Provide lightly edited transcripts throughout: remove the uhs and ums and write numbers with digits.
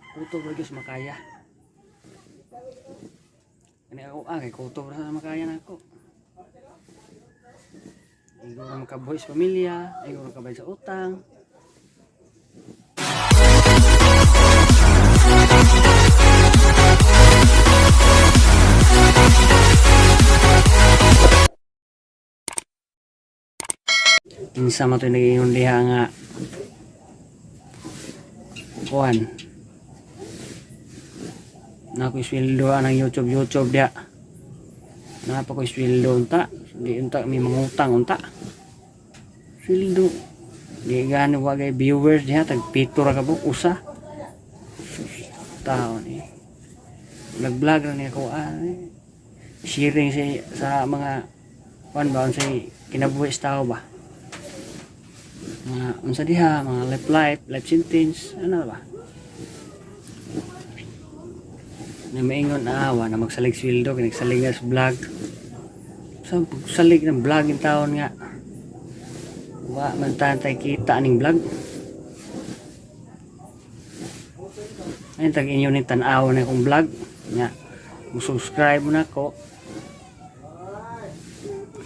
Kutob ra gyud sa makaya. Kani ako kay kutob ra sa makaya nako. Igo ra makabuhi sa pamilya, igo ra makabayad sa utang. Unsa man to'y nag-ingon diha nga kuan na ako'y sweldo anang YouTube YouTube diha naa pa ko'y sweldo unta di unta may mangutang unta sweldo di gani wa gay viewers diha tag 7 ra ka buok usa. Sus, tao ni nag-vlog ra ni ako sharing sa mga kuan ba, unsay kinabuhi sa tao ba, mga unsa diha, mga life life life sentence ano ba na maingon wa na magsalig sweldo kay nagsalig na sa vlog. Sa pagsalig ng vlog in taon nga wa man tay kita aning vlog. Ayun tag inyo ning tan-aw na akong vlog nga mo subscribe mo na ko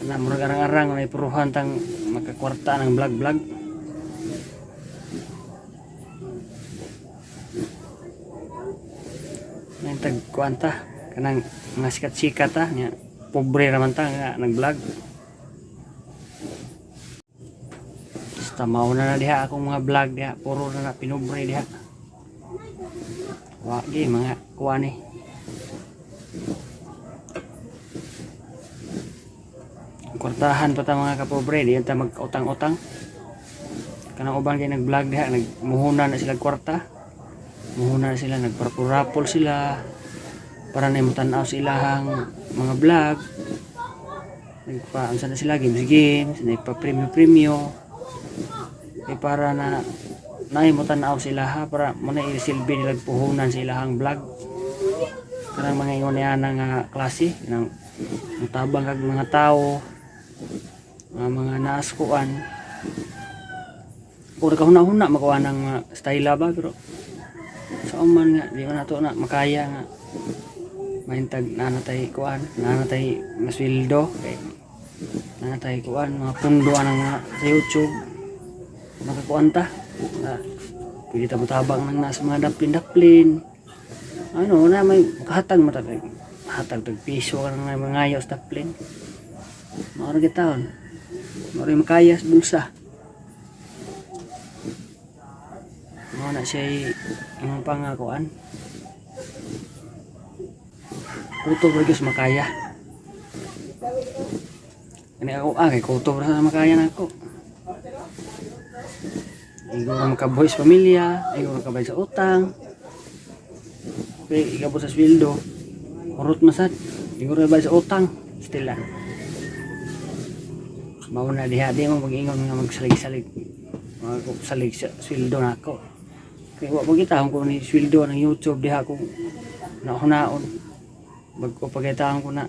na murag arang-arang may puruhan tang makakwarta ng vlog vlog. Ayun tag kuan ta kanang mga sikat-sikat ta nya pobre ra man ta nga nag-vlog. Basta mao na na diha akong mga vlog diha, puro na na pinobre diha. Wa gi mga kuan ni. Kwartahan pa ta mga kapobre, di ta magkautang-utang. Kanang uban kay nag-vlog diha, nagmuhunan na sila kwarta. Muhunan na sila, nagparapol sila para na tan-aw sa ilahang mga vlog. Nagpa unsa na sila, games games, nagpa premyo premyo. Kay para na naay mo tan-aw sa ilaha para mo na isilbi nila puhunan sa ilahang vlog. Kanang mga ingon niya nga klase nang tabang kag mga tao, mga naaskuan. Kung nakahuna-huna makuha ng mga style ba, pero sa uman nga di man nato na makaya nga mahintag nanatay kuan, nanatay masweldo kay nanatay kuan mga pundo anang mga sa YouTube makakuan ta na pwede ta motabang nang nasa mga daplin-daplin ano na may makahatag mata hatag tag piso ka nang mga ngayo sa daplin. Mao ra gitawon, mao ra makaya sa bulsa. Mao na siya imong pangakuan. Kutob ra gyud sa makaya. Kani ako kay kutob ra sa makaya nako. Igo ra makabuhi sa pamilya, igo ra makabayad sa utang. Okay, ikabot sa sweldo. Hurot masad. Igo ra bayad sa utang. Still lang. Mao na diha di mo mag-ingon nga magsalig-salig. Magsalig sa sweldo nako. Kay wa mo kita ko ni sweldo ng YouTube diha kung nahunaon. Bag-o pagkitaon ko na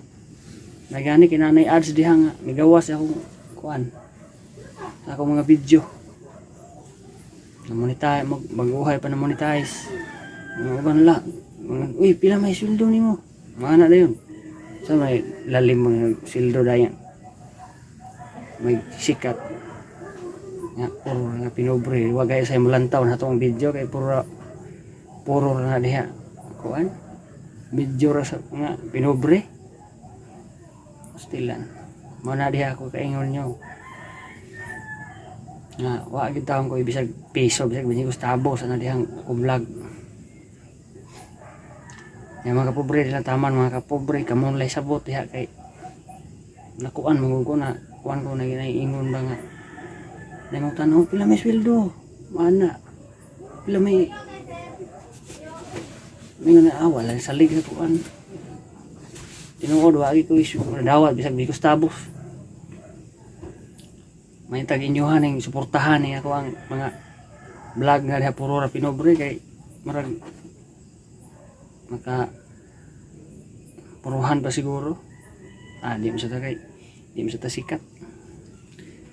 nagani kinanay ads diha nga migawas akong kuan sa akong mga video na monetize, mag baguhay pa na monetize. Mga uban la mga, uy, pila may sweldo nimo, mga na dayon sa may lalim mga sweldo dayon may sikat nga puro nga pinobre. Wa gay sa mulantaw na atong video kay puro puro na diha kuan video ra sa nga pinobre. Stilan mo na diha ako kaingon nyo nga wa gid taon ko bisag piso, bisag bisag gustabo sa na dihang ako vlog. Ya mga kapobre nila taman, mga kapobre kamo lay sabot diha kay nakuan mo ko na kuan ko na ginaingon ba nga nang tanaw pila may sweldo mana pila may may nga na wala salig sa kuan. Tinuod wa ko isu dawat bisag di Gustavo. May tag inyohan ning suportahan ni ako ang mga vlog nga diha puro ra pinobre kay marag maka puruhan pa siguro. Di mo sa ta kay di mo sa ta sikat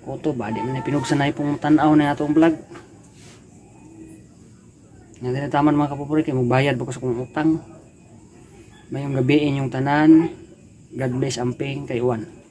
koto ba di man na pinugsanay pong tan-aw na atong vlog. Nga dinataman, mga kapupuri, kay magbayad pa ko sa kong utang. Maayong gabii inyong tanan. God bless, amping kay Juan.